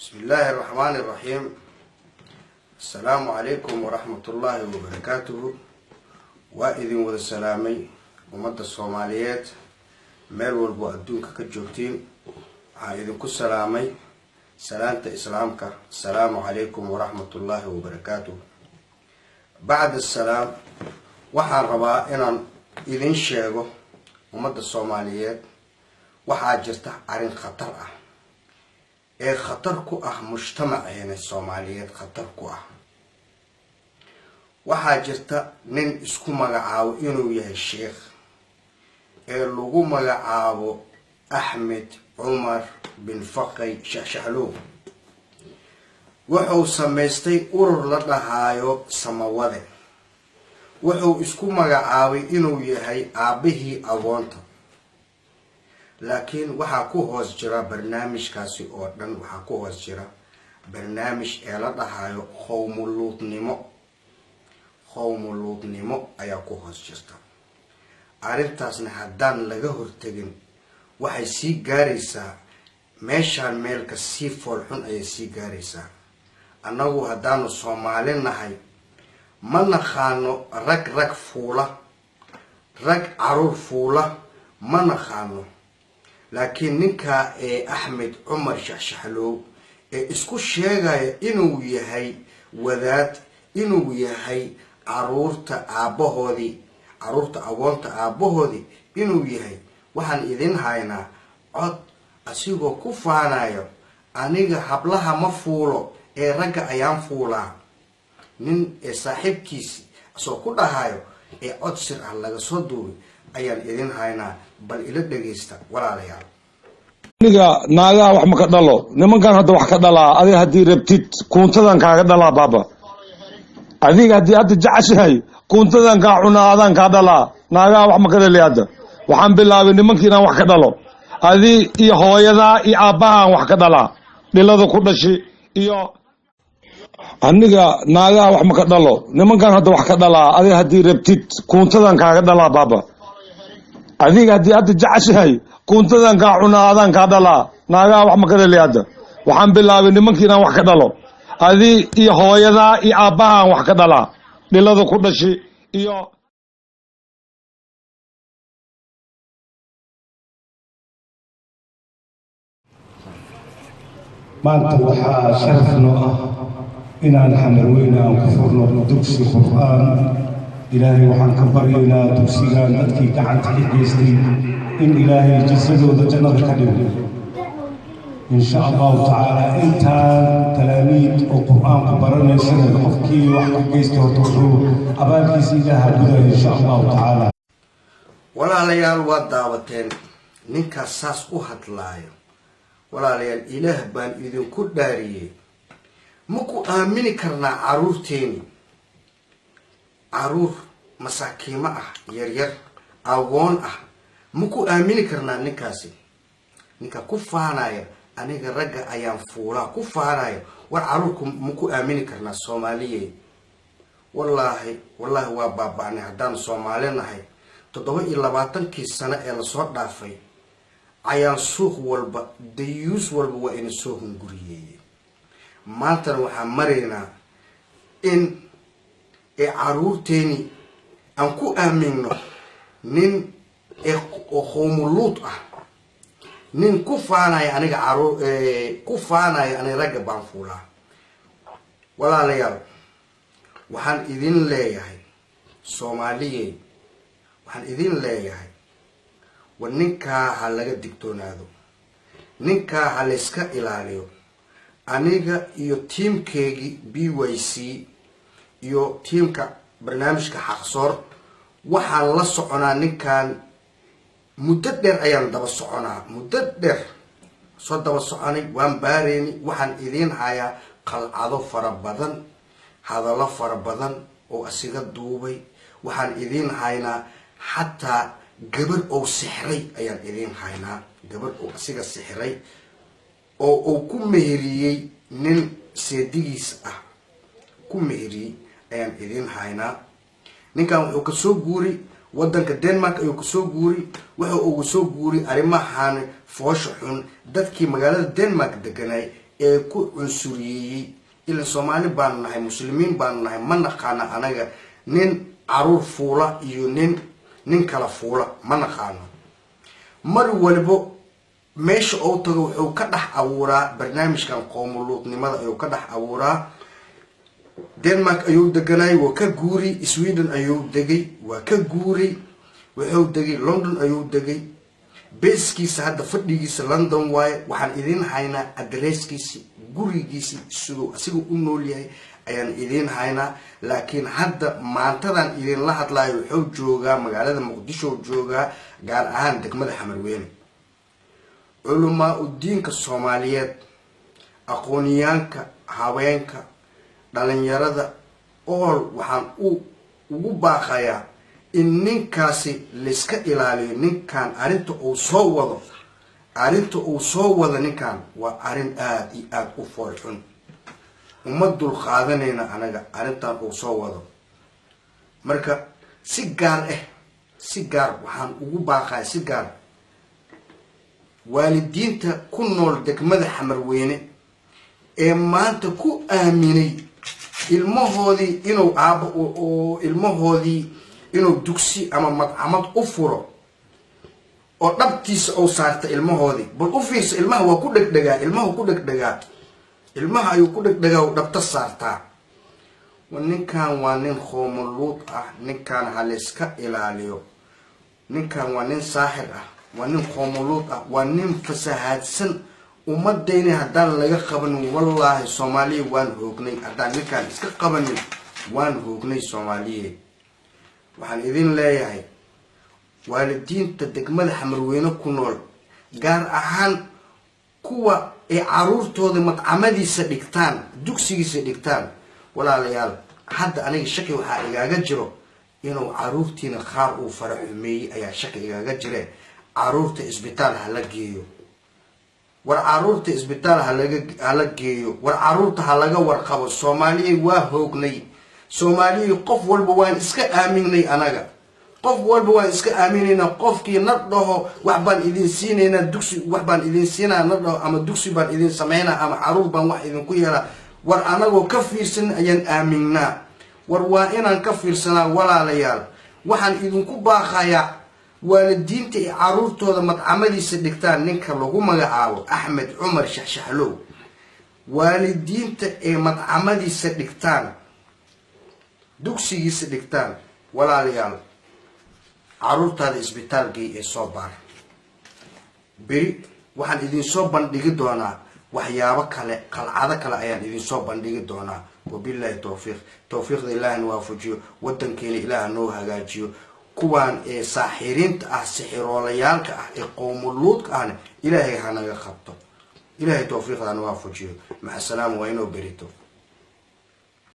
Bismi illaahi araxmaani iraxiim. Assalaamu calaykum waraxmatullaahi wabarakaatuhu. Waa idin wada salaamay, ummadda Soomaaliyeed meel walbo adduunka ka joogtiin. Waxaan idinku salaamay salaanta Islaamka: assalaamu calaykum waraxmatullaahi wabarakaatuhu. Bacda asalaam, waxaan rabaa inaan idin sheego, ummadda Soomaaliyeed, waxaa jirta arrin khatar ah ee khatar ku ah mujtamaceena Soomaaliyeed, khatar ku ah. Waxaa jirta nin isku magacaabo inuu yahay sheekh ee lagu magacaabo Axmed Cumar bin Faqay Shaxshaxlow. Wuxuu samaystay urur la dhahaayo Samawade. Wuxuu isku magacaabay inuu yahay aabbihii agoonta, laakiin waxaa ku hoos jira barnaamijkaasi oo dhan, waxaa ku hoos jira barnaamij ee la dhahayo qowmuluudnimo. Qowmuluudnimo ayaa ku hoos jirta. Arrintaasna haddaan laga hortegin, waxay sii gaaraysaa meeshaan meelka sii foolxun ayay sii gaaraysaa. Annagu haddaanu Soomaali nahay, ma naqaano rag rag fuula, rag caruur fuula ma naqaano. Laakiin ninkaa ee Axmed Cumar Shaxshaxlow ee isku sheegaya inuu yahay wadaad, inuu yahay caruurta aabbahoodii, caruurta agoonta aabbahoodii inuu yahay, waxaan idin haynaa cod asigoo ku faanayo: "Aniga hablaha ma fuulo ee ragga ayaan fuulaa." Nin ee saaxiibkiisi asoo ku dhahayo ee cod sir ah laga soo duubay ayaan idin haynaa. Bal ila dhagaysta, walaalayaal. Aniga naagaha wax ma ka dhalo, nimankan hadda wax ka dhalaa. Adiga haddii rabtid, kuuntadan kaaga dhalaa baaba. Adiga haddii hadda jeceshahay, kuuntadan kaa cunaa, adaan kaa dhalaa. Naagaha wax ma ka dhali. Hadda waxaan bilaabay nimankii inaan wax ka dhalo. Adi iyo hooyadaa iyo aabbahaan wax ka dhalaa, dhilada ku dhashi iyo. Aniga naagaha wax ma ka dhalo, nimankan hadda wax ka dhalaa. Adiga haddii rabtid, kuuntadan kaaga dhalaa baaba. Adiga haddii hadda jeceshahay, kuuntadan kaa cunaa, adaan kaa dhalaa. Naagaha wax ma ka dhali. Hadda waxaan bilaabay nimankii inaan wax ka dhalo. Adi iyo hooyadaa iyo aabbahaan wax ka dhalaa, dhilada ku dhashi iyo. Maanta waxaa sharaf noo ah inaan Xamarweyne aan ku furno dugsi Qur'aan. Ilaahay waxaan ka baryaynaa dugsigan dadkii gacanta ka geystay in Ilaahay jasadooda jannada ka dhigo, insha Allahu tacaala. Intaan talaamiid oo Qur'aanku baranaysana, qofkii wax ka geystay horta wuxuu abaalkiisa Ilaaha gudaya, insha Allahu tacaala. Walaalayaal, waad daawateen ninkaas saas u hadlaayo. Walaalayaal, Ilaah baan idinku dhaariyey, ma ku aamini karnaa caruurteeni? Caruur masaakiimo ah, yaryar, agoon ah, ma ku aamini karnaa ninkaasi? Ninka ku faanaya "Aniga ragga ayaan fuulaa" ku faanaya, war caruurku ma ku aamini karnaa, Soomaaliye? Wallaahi, wallaahi, waa baaba-nay haddaan Soomaali nahay. 27-kii sano ee lasoo dhaafay ayaan suuq walba, dayuus walba waa ina soo hunguriyeeyey. Maantana waxaan maraynaa in ee caruurteeni aan ku aamino nin ee qoomuluud ah, nin ku faanaya "Aniga caruur", ku faanaya "Aniga ragga baan fuulaa". Walaalayaal, waxaan idin leeyahay, Soomaaliyey, waxaan idin leeyahay, war ninkaa ha laga digtoonaado, ninkaa ha layska ilaaliyo. Aniga iyo tiimkeygii BYC iyo tiimka barnaamijka Xaqsoor waxaan la soconaa ninkan muddo dheer ayaan daba soconaa, muddo dheer soo daba soconay, waan baareyni. Waxaan idiin hayaa qalcado fara badan, hadallo fara badan oo asiga duubay. Waxaan idiin haynaa xataa gabar ou sixray ayaan idiin haynaa, gabar oo asiga sixray oo uu ku meheriyey nin seedigiis ah ku meheriyey ayaan idiin haynaa. Ninkan wuxuu kasoo guuray wadanka Denmark ayuu kasoo guuray. Wuxuu ugu soo guuray arrimahan foosha xun dadkii magaalada Denmark deganay. Ee ku cunsuriyeeyey ila Soomaali baanu nahay, Muslimiin baanu nahay, ma naqaano anaga nin caruur fuula iyo nin kala fuula, ma naqaano. Mar walibo meesha uu tago wuxuu ka dhex abuuraa barnaamijkan qoomuluudnimada ayuu ka dhex abuuraa. Denmark ayuu deganay, waa ka guuri. Sweden ayuu degay, waa ka guuray. Wuxuu degay London ayuu degay. Base-kiisa hadda, fadhigiisa London waaye. Waxaan idiin haynaa address-kiisi, gurigiisi, siduu asiga u nool yahay ayaan idiin haynaa. Laakiin hadda maantadan idinla hadlayo wuxuu joogaa magaalada Muqdisho, joogaa gaar ahaan degmada Xamarweyne. Culumaa udiinka Soomaaliyeed, aqooniyaanka, haweenka, dhalinyarada ool, waxaan ugu baaqayaa in ninkaasi layska ilaaliyo. Ninkan arrinta uu soo wado, arrinta uu soo wado ninkan waa arrin aada iyo aada u foolxun. Uma dulqaadanayna anaga arrintan uu soo wado. Marka si gaar ah, si gaar waxaan ugu baaqaya, si gaar waalidiinta ku nool degmada Xamarweyne ee maanta ku aaminay ilmahoodii inuu aaba oo ilmahoodii inuu dugsi ama madcamad u furo oo dhabtiisa uu saarta ilmahoodii. Bal u fiirsa, ilmaha waa ku dhegdhegaa, ilmahu ku dhegdhegaa, ilmaha ayuu ku dhegdhegaa u dhabta saartaa. Ninkan waa nin qoomuluud ah. Ninkan ha layska ilaaliyo. Ninkan waa nin saaxir ah, waa nin qoomuluud ah, waa nin fasahaadsan. Ummadayna haddaan laga qabanin, wallaahi Soomaaliya waan hoognay. Haddaan ninkaan iska qabanin, waan hoognay Soomaaliye. Waxaan idin leeyahay, waalidiinta degmada Xamarweyne ku nool, gaar ahaan kuwa ay caruurtooda madcamadiisa dhigtaan, dugsigiisa dhigtaan, walaalayaal, hadda aniga shaki waxaa igaaga jiro inuu caruurtiina qaar uu fara xumeeyey ayaa shaki igaaga jire. Caruurta isbitaal hala geeyo. War caruurta isbitaal hala geeyo. War caruurta ha laga warqabo. Soomaaliya waa hoognay. Soomaaliya qof walba waan iska aaminay anaga, qof walba waan iska aaminaynaa. Qofkii na dhaho wax baan idin siinaynaa, dugsi wax baan idin siinaa na dhaho, ama dugsi baan idin samaynaa, ama caruur baan wax idinku yeelaa, war anagoo ka fiirsan ayaan aaminaa. War waa inaan ka fiirsanaa, walaalayaal. Waxaan idinku baaqayaa waalidiinta ay caruurtooda madcamadiisa dhigtaan, ninka lagu magacaabo Axmed Cumar Shaxshaxlow, waalidiinta ay madcamadiisa dhigtaan, dugsigiisa dhigtaan, walaalayaal, caruurtaada isbitaalkii ee soo baar. Beri waxaan idinsoo bandhigi doonaa waxyaabo kale, qalcado kale ayaan idinsoo bandhigi doonaa. Wabillahi towfiiq. Towfiiqda Ilaahna waafajiyo, wadankeena Ilaah noo hagaajiyo. Kuwaan ee saaxiriinta ah, sixiroolayaalka ah, ee qoomuluudka ahna Ilaahay hanaga qabto. Ilaahay towfiiqdana waafajiyo. Maca salaama. Waa inoo berito.